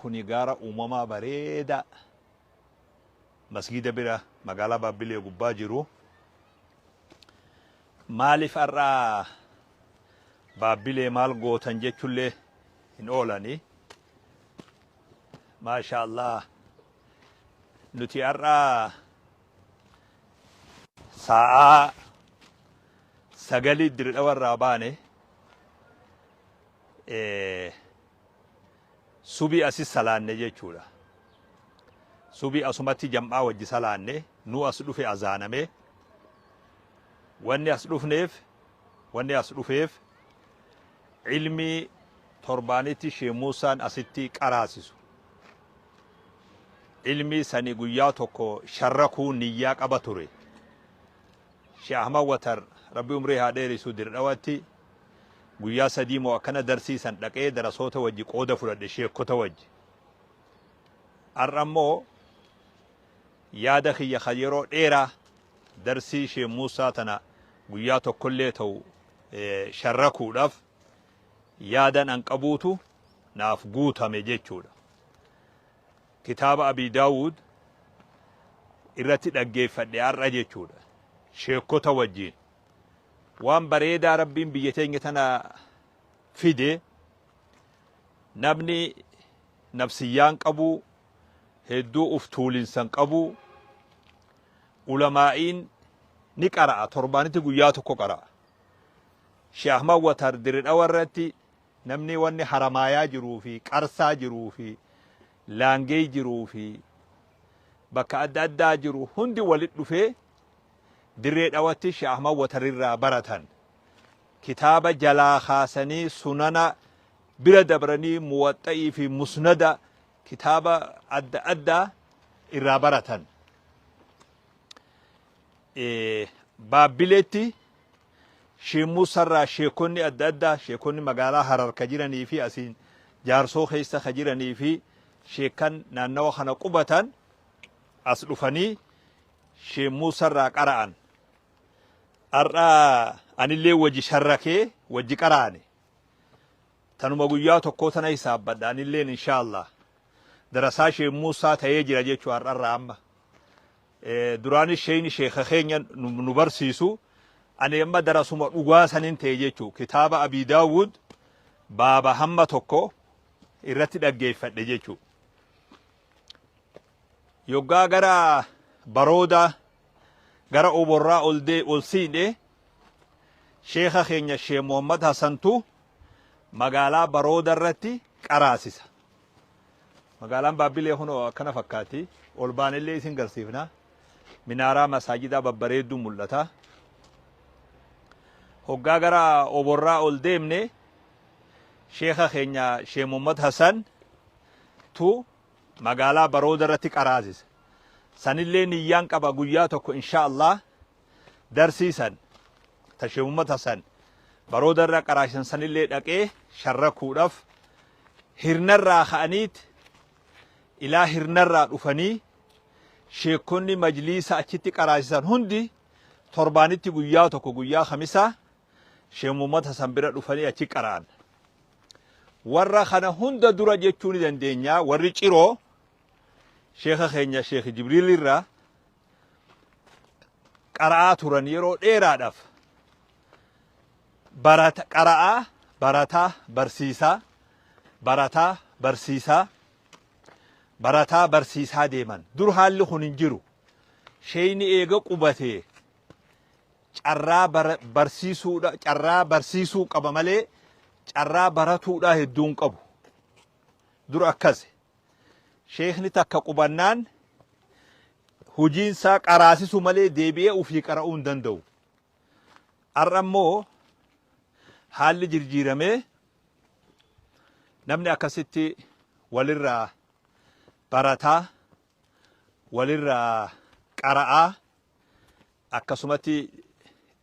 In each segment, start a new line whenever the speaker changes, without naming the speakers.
kuni gaara uumamaa bareedaa masgiida bira magaalaa Baabbilee gubbaa jiru. Maaliif har'a Baabbilee maal gootan jechullee hin oolani. Maasha Allah, nuti har'a sa'aa 9 Dirre Dhawa irraa baane, subii asi salaanne jechuudha. Subii asumatti jam'aa wajji salaanne. Nu as dhufe azaaname. Wanni as dhufneef, wanni as dhufeef, ilmii torbaanitti Shee Muusaan asitti qaraasisu. Ilmii sani guyyaa tokko sharrakuu niyyaa qaba ture. Shee Ahmad Watar, Rabbi umrii haa dheerisu, Dirre Dhawatti guyyaa 3 moo akkana darsiisan dhaqee darasoota wajji qooda fudhadhe, sheekota wajji. Har'a immoo yaada kiyya kan yeroo dheeraa darsii Shee Muusaa tana guyyaa tokkollee ta'u sharrakuudhaaf yaadan an qabuutu naaf guutame jechuudha. Kitaaba Abii Daawud irratti dhaggeeffadhe har'a jechuudha. Sheekota wajjin. Waan bareedaa Rabbiin biyya teenya tana fide, namni nafsiyyaan qabu hedduu uf tuulinsan qabu, ulamaa'iin ni qara'a, torbaanitti guyyaa tokko qara'a. Shee Ahmad Watar Dirre Dhawa irratti namni wanni Haramaayaa jiruu fi Qarsaa jiruu fi Laangee jiruu fi bakka adda addaa jiru hundi walit dhufee Dirree Dhawatti Shee Ahmad Watar irraa baratan. Kitaaba jalaa kaasanii sunana bira dabranii muwaxxa'ii fi musnada, kitaaba adda addaa irraa baratan. Baabbileetti Shee Muusarraa sheekonni adda addaa, sheekonni magaalaa Harar ka jiranii fi asiin Jaarsoo keessa ka jiranii fi sheekan naannawa kana qubatan as dhufanii Shee Muusarraa qara'an. Har'a anillee wajji sharrakee wajji qara'ane. Tanuma guyyaa tokkoo tana hisaabbadha anilleen, inshaallah. Darasaa Shee Muusaa ta'ee jira jechuu har'arraa amma. Duraanis sheeyni sheeka keenya nu barsiisu, ani amma darasuma dhugaa sanin ta'e jechuu, kitaaba Abii Daawud baaba hamma tokko irratti dhaggeeffadhe jechuu. Yoggaa gara Baroodaa, gara Oborraa ol dee ol siidhe, sheeka keenya Shee Muhammad Hasantu magaalaa Barooda irratti qaraasisa. Magaalaan Baabbilee kunoo akkana fakkaatti. Ol baanellee isin garsiifna. Minaaraa masaajidaa babbareedduu mul'ata. Hoggaa gara Oborraa ol deemne, sheeka keenya Shee Muhammad Hasan tu magaalaa Barooda irratti qaraasisa. Sanillee niyyaan qaba, guyyaa tokko insha Allah darsiisan ta Shee Muhammad Hasan Barooda irra qaraasisan sanillee dhaqee sharrakuudhaaf. Hirnarraa ka'aniit ilaa Hirnarraa dhufanii sheekonni majliisa achitti qaraasisan hundi torbaanitti guyyaa tokko, guyyaa Kamisaa, Shee Muhammad Hasan bira dhufanii achi qara'an. Warra kana hunda dura jechuu ni dandeenya, warri Ciroo sheeka keenya Sheekh Jibriil irraa qara'aa turan yeroo dheeraadhaaf. Barata, qara'aa, barataa, barsiisaa, barataa, barsiisaa, barataa, barsiisaa deeman. Dur haalli kun hin jiru. Sheeyni eega qubatee carraa barsiisuudha, carraa barsiisuu qaba malee carraa baratuudha hedduu hin qabu. Dur akkasi. Sheekni takka qubannaan hojiin isaa qaraasisuu malee deebi'ee ofii qara'uu hin danda'u. Har'a immoo haalli jirjiiramee namni akkasitti walirraa barataa, walirraa qara'aa akkasumatti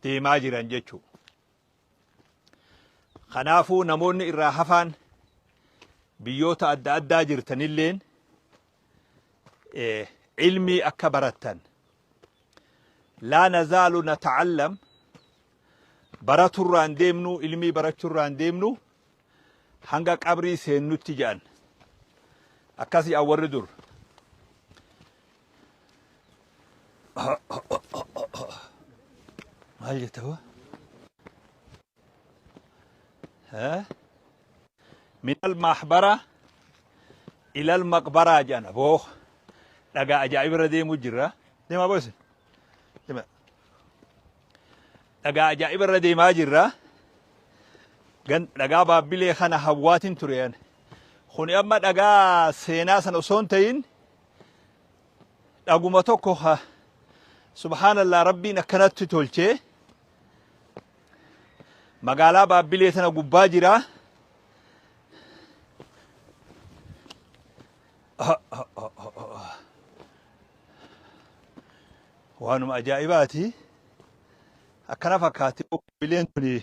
deemaa jiran jechuudha. Kanaafuu namoonni irraa hafaan biyyoota adda addaa jirtanilleen ilmii akka barattan, laa nazaalu nata'allam, baraturraan deemnu, ilmii barachurraan deemnu hanga qabrii seennutti jedhan. Akkas jedhan warri dur. Maal jetta hoo? Min al-mahbara ila al-maqbaraa jedhan aboo dhagaa ajaa'iba irra deemuu jirra. Deemaa boo isin. Deemaa. Dhagaa ajaa'iba irra deemaa jirra. Gan dhagaa baabbilee kana hawwaatiin ture ani. Kuni amma dhagaa seenaa sana osoo hin ta'in dhaguma tokko ha subhaanallah rabbiin akkanatti tolchee magaalaa baabbilee tana gubbaa jira. Waanuma ajaa'ibaati. Akkana fakkaatti baabbileen tuni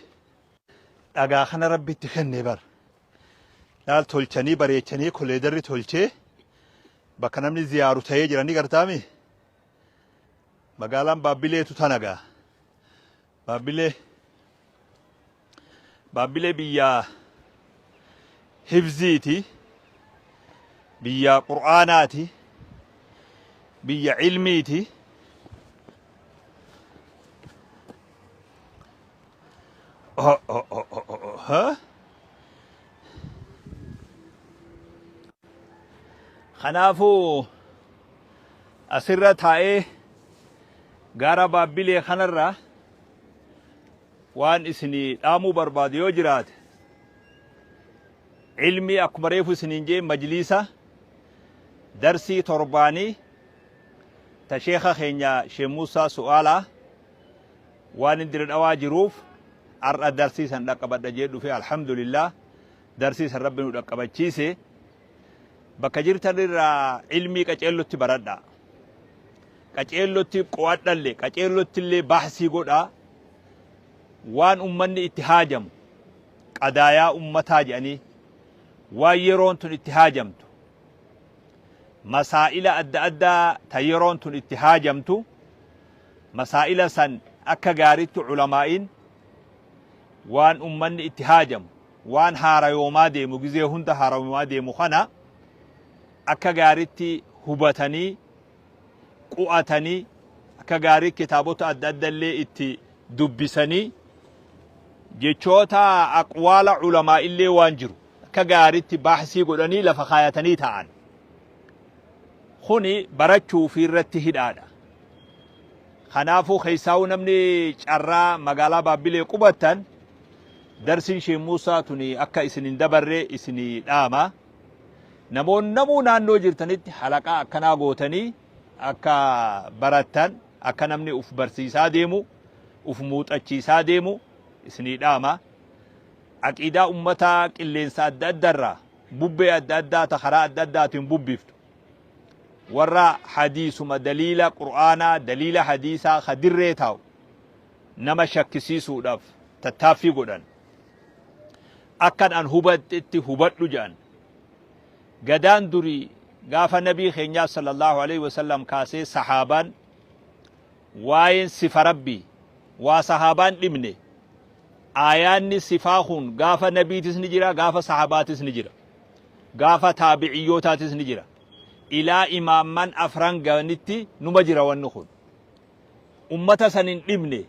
dhagaa kana rabbitti kenne bar. Laal tolchanii bareechanii koleedarri tolchee bakka namni ziyaaru ta'ee jira ni gartaami. Magaalaan Baabbileetu tana gaa. Baabbilee Baabbilee biyya hifziiti, biyya qur'aanaati, biyya ilmiiti. Oh, oh, oh, oh, oh, huh? Kanaafuu asirra taa'ee gaara Baabbilee kanarra waan isinii dhaamuu barbaadu yoo jiraate ilmii akkuma reefu isiniin jee majliisa darsii torbaanii ta sheekha keenya Sheekh Muusaa Su'aalaa waan inni dira dhawaa jiruuf har'a darsii san dhaqqabadha jee dhufe. Alhamdulillah, darsii san rabbi nu dhaqqabachiise. Bakka jirtan irraa ilmii qaceellotti baradha, qaceellotti qo'adhalle, qaceellotti illee baahsii godha. Waan ummanni itti haajamu, qadaayaa ummataa jedhanii waan yeroon tun itti haajamtu, masaa'ila adda addaa ta yeroon tun itti haajamtu, masaa'ila san akka gaaritti ulamaa'iin waan ummanni itti haajamu, waan haarayoomaa deemu, gizee hunda haarayoomaa deemu kana akka gaaritti hubatanii qu'atanii akka gaarii kitaabota adda adda illee itti dubbisanii jechoota aqwaala ulamaa illee waan jiru akka gaaritti baahsii godhanii lafa kaayatanii ta'an. Kuni barachuu fi irratti hidhaadha. Kanaafuu keessaa'uu namni carraa magaalaa Baabbilee qubattan darsiin Sheek Muusaa tuni akka isin hin dabarre isinii dhaama. Namoonni namuu naannoo jirtanitti halaqaa akkanaa gootanii akka barattan, akka namni uf barsiisaa deemu, uf muuxachiisaa deemu isinii dhaama. Aqiidaa ummataa qilleensa adda addarraa, bubbee adda addaa ta karaa adda addaatiin bubbiftu, warra hadiisuma daliila qur'aanaa, daliila hadiisaa ka dirree taa'u nama shakkisiisuudhaaf tattaaffii godhan, akkan an hubadhetti hubadhu jedhan. Gadaan durii gaafa nabii keenyaa sallallahu alaihi wasallam kaasee sahaabaan waa'een sifa rabbii waa sahaabaan dhibne. Aayaanni sifaa kun gaafa nabiitis ni jira, gaafa sahabaatis ni jira, gaafa taabiciyyootaatis ni jira, ilaa imaamman afran ganitti numa jira. Wanni kun ummata san hin dhibne.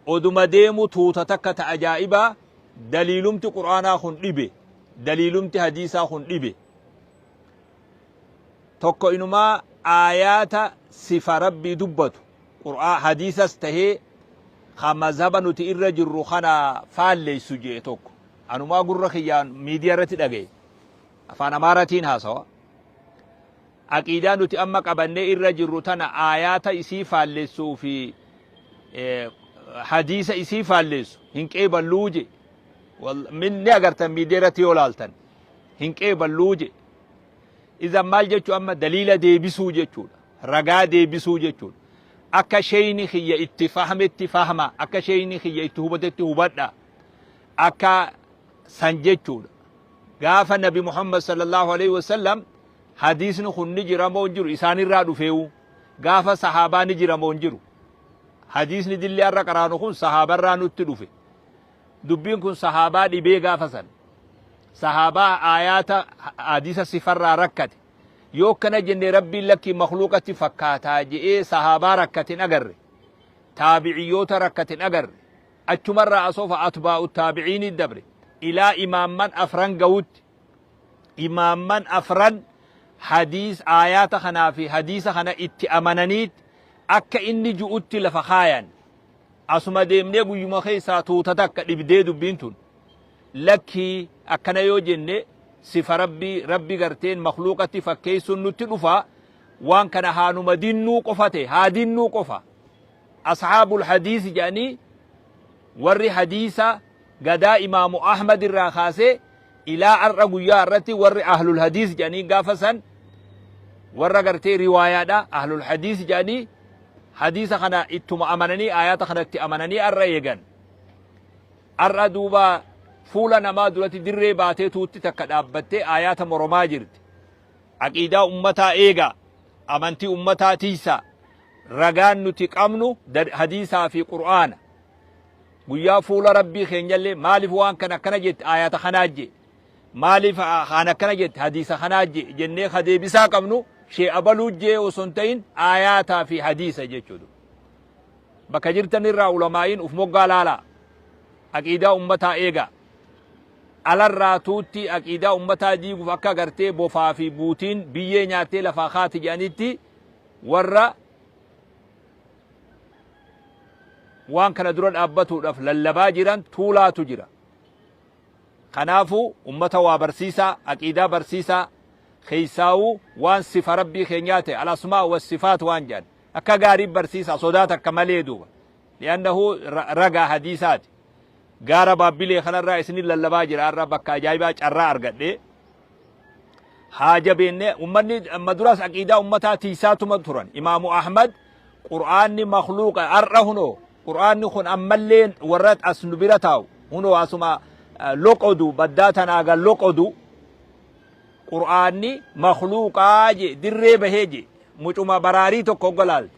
Oduma deemu tuuta takka ta ajaa'ibaa daliilumti qur'aanaa kun dhibe, daliilumti hadiisaa kun dhibe, tokko inumaa aayaata sifa rabbii dubbatu qur'aa hadiisas tahee ka mazhaba nuti irra jirru kana faalleessu jee tokko anumaa gurra kiyyaan miidiyaa irratti dhagaye. Afaan amaaratiin haasawa. Aqiidaa nuti amma qabannee irra jirru tana aayaata isii faallessuu fi hadiisa isii faalleessu hin qeeballuu je. Ni agartan miidiyaa irratti yoo laaltan, hin qeeballuu je. Idan maal jechuu? Amma daliila deebisuu jechuudha, ragaa deebisuu jechuudha. Akka sheeyni kiyya itti fahmetti fahma, akka sheeyni kiyya itti hubatetti hubadha, akka san jechuudha. Gaafa nabi Muhammad sallallahu alaihi wasallam hadiisni kun ni jira moo hin jiru? Isaanirraa dhufeewu gaafa sahaabaa ni jira moo hin jiru? Hadiisni dilli har'a qaraanu kun sahaabarraa nutti dhufe. Dubbiin kun sahaabaa dhibee gaafa san. Sahaabaa aayaata hadiisa sifarraa rakkate. Yoo akkana jenne Rabbiin lakkii makhluuqatti fakkaataa je'ee sahaabaa rakkate hin agarre. Taabiciyyoota rakkate hin agarre. Achumarraa asoofa atbaa'u taabiciinii dabre. Ilaa imaamman afran ga'utti. Imaamman afran hadiis aayaata kanaa fi hadiisa kana itti amananiit akka inni ju'utti lafa kaayan. Asuma deemnee guyyuma keessaa tuuta takka dhibdee dubbiin tun. Lakkii akkana yoo jenne sifa Rabbii Rabbi garteen makhluuqatti fakkeessuun nutti dhufa, waan kana haanuma dinnuu qofa ta'e, haa dinnuu qofa. Ashaabul hadiis jedhanii warri hadiisa gadaa Imaamu Ahmad irraa kaasee ilaa har'a guyyaa irratti warri ahlul hadiis jedhanii gaafa san warra gartee riwaayaadha ahlul hadiis jedhanii hadiisa kana ittuma amananii aayaata kana itti amananii har'a eegan. Har'a duuba fuula namaa duratti dirree baatee tuutti takka dhaabbattee aayaata moromaa jirti. Aqiidaa ummataa eegaa, amantii ummataa tiiysaa. Ragaan nuti qabnu hadiisaa fi Qur'aana. Guyyaa fuula Rabbii keenyallee maaliif waan kana akkana jette aayaata kanaa jee. Maaliif kaan akkana jette hadiisa kanaa jee jennee ka deebisaa qabnu shee abaluu jee osoo hin ta'in aayaataa fi hadiisa jechuudha. Bakka jirtan irraa ulamaa'iin uf moggaa laalaa. Aqiidaa ummataa eegaa. Alarraa tuutti aqiidaa ummataa diiguuf akka gartee bofaa fi buutiin biyyee nyaattee lafaa kaati jedhanitti warra waan kana dura dhaabbatuudhaaf lallabaa jiran tuulaatu jira. Kanaafuu ummata waa barsiisaa, aqiidaa barsiisaa, keessaawuu waan sifa Rabbii keenyaa ta'e al-asmaa wa sifaat waan jedhan akka gaarii barsiisaa sodaa takka malee duuba. Li'annahu ragaa hadiisaati. Gaara Baabbilee kanarraa isinin lallabaa jira har'a bakka ajaa'ibaa carraa argadhe. Haa jabeenne ummanni amma duraas aqiidaa ummataa tiisaatuma turan. Imaamu Ahmad Qur'aanni makhluuqa har'a hunoo Qur'aanni kun ammallee warra as nu bira taa'u hunoo asuma loqodu baddaa tanaa gan loqodu Qur'aanni makhluuqaa je dirree bahee je mucuma baraarii tokko hogga laalte.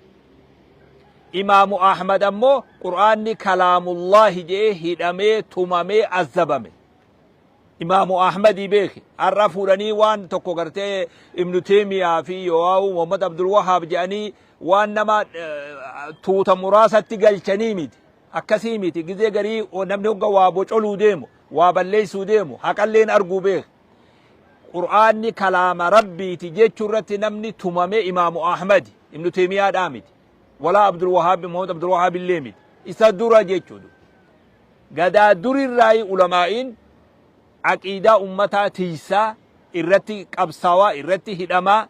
Imaamu Ahmad ammoo Qur'aanni kalaamullaahi jedhee hidhamee tumamee azzabame. Imaamu Ahmadii beeki. Har'a fuudhanii waan tokko gartee Ibnu Teemiyaa fi Yoo'aawu Muhammad Abdul Wahaab jedhanii waan nama tuuta muraasatti galchanii miti. Akkasii miti. Gizee garii namni hogga waa bocoluu deemu, waa balleessuu deemu, haqalleen arguu beeki. Qur'aanni kalaama Rabbiiti jechuu irratti namni tumame Imaamu Ahmadi. Ibnu Teemiyaadhaa miti. Walaa Abdul Wahaab, Muhammad Abdul Wahaab illee miti. Isa dura jechuudha. Gadaa durirraayi ulamaa'iin aqiidaa ummataa tiysaa, irratti qabsaawaa, irratti hidhamaa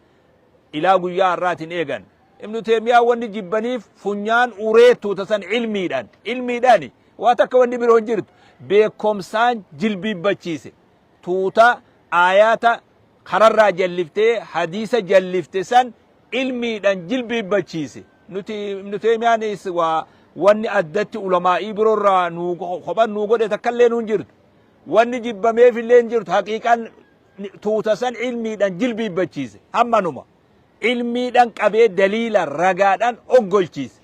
ilaa guyyaa har'aatiin eegan. Ibnu Teeymiyaa wanni jibbaniif funyaan uree tuuta san ilmiidhaan, ilmiidhaani waa takka wanni biroo hin jirtu, beekkomsaan jilbiibbachiise. Tuuta aayaata kararraa jalliftee hadiisa jallifte san ilmiidhaan jilbiibbachiise. Nuti Ibnu Teeymiyaanis waa wanni addatti ulamaa'ii biroorraa nuu kophan nuu godhe takkallee nuun jirtu. Wanni jibbameef illee hin jirtu. Haqiiqaan tuuta san ilmiidhaan jilbiibbachiise. Hammanuma. Ilmiidhaan qabee daliila ragaadhaan oggolchiise.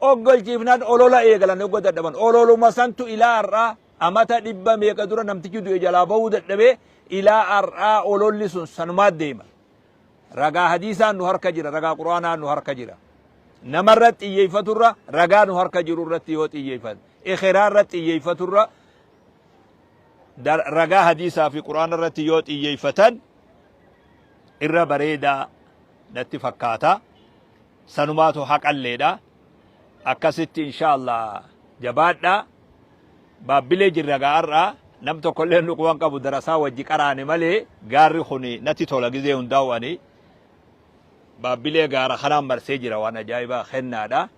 Oggolchiifnaan olola eegalan ogga dadhaban. Ololuma santu ilaa har'aa amata dhibba meeqa dura namtichi du'e jalaa bahuu dadhabee ilaa har'aa ololli sun sanumaa deema. Ragaa hadiisaan nu harka jira, ragaa Qur'aanaan nu harka jira. Namarra xiyyeeffaturra ragaa nu harka jiru irratti yoo xiyyeeffatan, ekeraa irratti xiyyeeffaturra ragaa hadiisaa fi Qur'aana irratti yoo xiyyeeffatan irra bareedaa natti fakkaata. Sanumaatu haqalleedha. Akkasitti inshaallah jabaadha. Baabbilee jirra gaa har'a nam tokkollee nu quban qabu darasaa wajji qaraane malee gaarri kun natti tola gizee hundaa'u ani Baabbilee gaara kanaan marsee jira waan ajaa'ibaa kennaadha.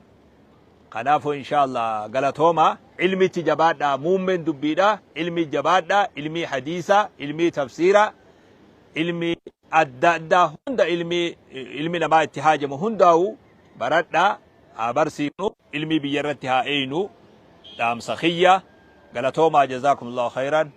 Kanaafuu inshaallah galatooma ilmitti jabaadha muummeen dubbiidha ilmii jabaadha ilmii hadiisa ilmii tafsiira ilmii adda addaa hunda ilmii ilmi namaa itti haajamu hundaa'u baradha haa barsiifnu ilmii biyya irratti haa eeynu dhaamsa kiyya galatoomaa jazaakumullahu khayran.